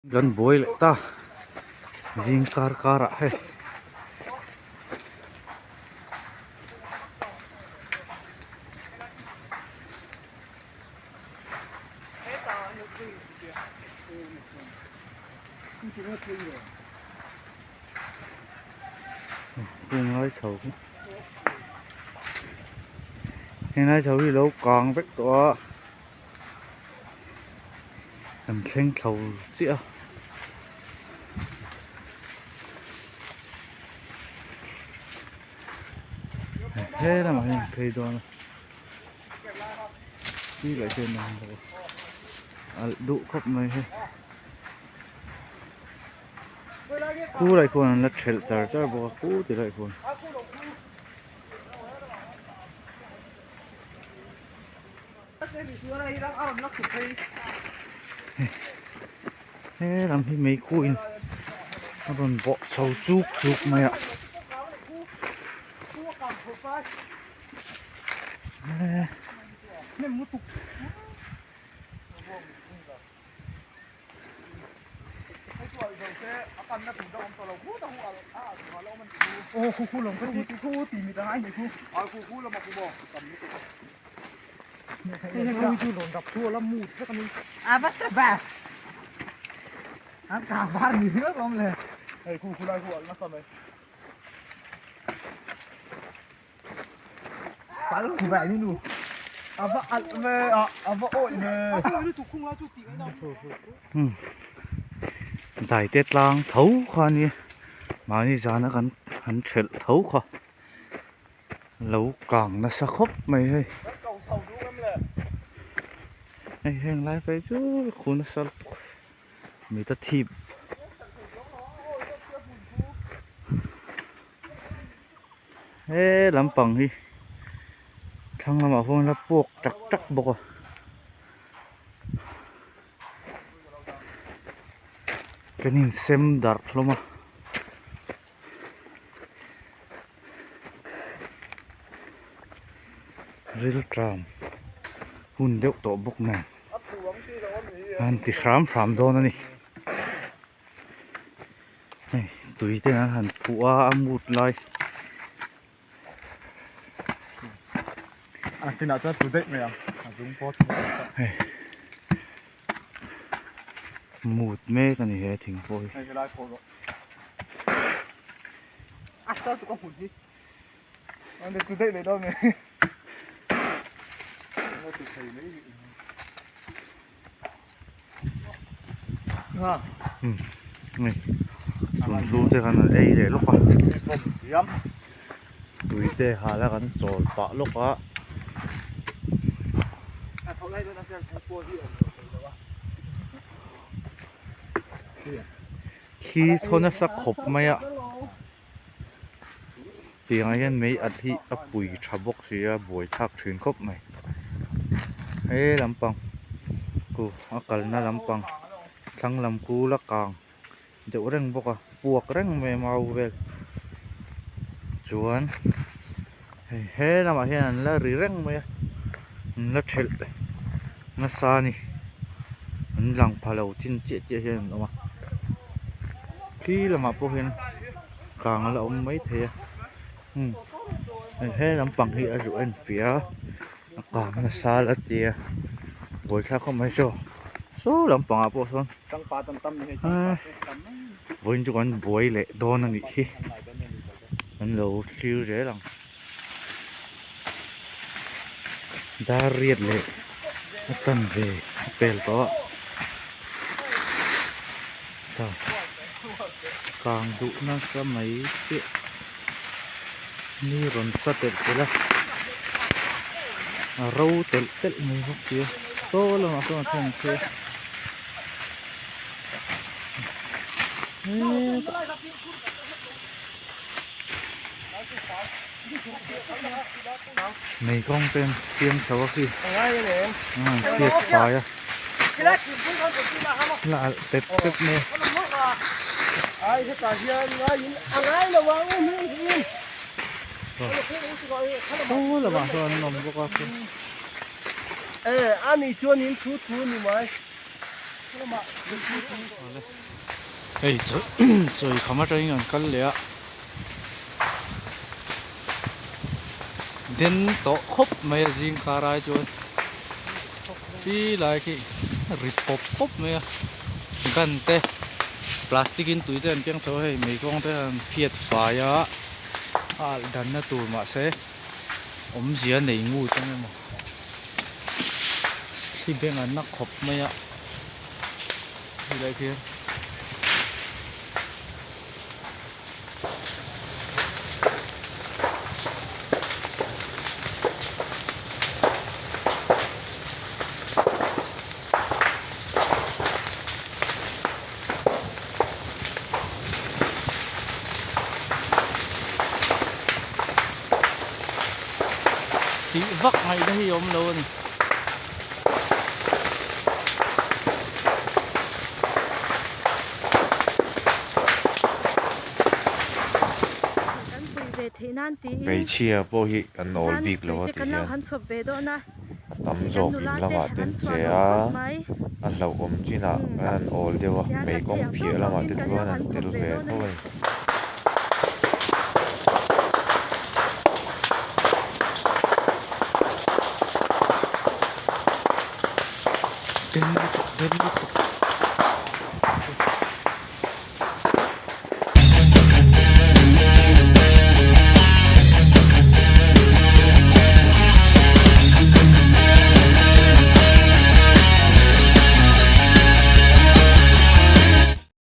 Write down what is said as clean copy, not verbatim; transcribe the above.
Kan buai leh ta zing kar kar ah hei. Kung lai chho hi heng lai chho hi lo kang vek tawh a kan thleng thlo chiah a he lamah hian an phei dawn a ti leh hian an awm bawk a alh duh khawp mai hei. Khu lai khuan an la thelh char char bawk a khu ti lai khuan. He lam hi meikhu in a rawn bawh chho chuk chuk mai a. Daite tlang tho kha a nia mahni zana kan han thelh tho kha lo kang nasa khawp mai hei hei heng lai phei chu khu nasa lutuk mit a thip. He lampang hi thlang lamah huan la puak tak tak bawk a kan insem darh hlawm a. Rilṭam hun deuh tawh bawk nen an ti hram hram dawn a ni. Hei tui te an han phuh a a mut lai. A chinah chuan tlu daih mai ang a zung pawh hei mut mek a ni he thing pawh hi. Hei helai pawh rawh. A sal chu ka hmun hi. An tlu daih mai dawn mai. An tlu thei mai. Sunhlu te kan han ei leh lawk a tui te hal a kan chawl pah lawk a. Thli thaw nasa khawp mai a tiangah hian mei at hi a pui tha bawk si a buaithlak thin khawp mai he lampang khu a kalna lampang thlang lam khu la kang deuh reng bawk a puak reng mai a mau vel chuan hei he lamah hian an la ri reng mai a an la thelh nasa a ni an lang pha lo chin chiah chiah hian an awm a khi lamah pawh hian kang a la awm maithei a umm he lampang hi a zu en fiah a a kang nasa la tia buaithlak khawp mai saw saw lampangah pawh sawn vawiin chu kan buai leh dawn a nih hi kan lo thlir zel ang. Dar riat leh a chanve a pel tawh a saw kang duh nasa mai chiah ni rawn sa telh telh a a ro telh telh mai bawk si a saw lamah sawn a then phei a hetah. Mei kawng te an siam chho a khi an phiat fai a la alh pep pep mai a. Saw lamah sawn an awm bawk a. Hei chawi kham atangin an kal leh a den tawh khawp mai a zing kar ai chuan ti lai khi ri pawp pawp mai a gun te plastic in tui te an keng chho a hei mei kawng te an phiat fai a a alh danna tur mahse awmzia nei ngut ang emaw thli beng an na khawp mai a helai khian. Tih vak ngaihna hi a awm lo a ni. Hmeichhia pawh hi an awl bik lo a ti hian a tam zawk in lamah te an che a a hlauhawm chinah an han awl deuh a mei kawng phiah lamah te chuan an tel ve tho a ni. Den lutuk den lutuk.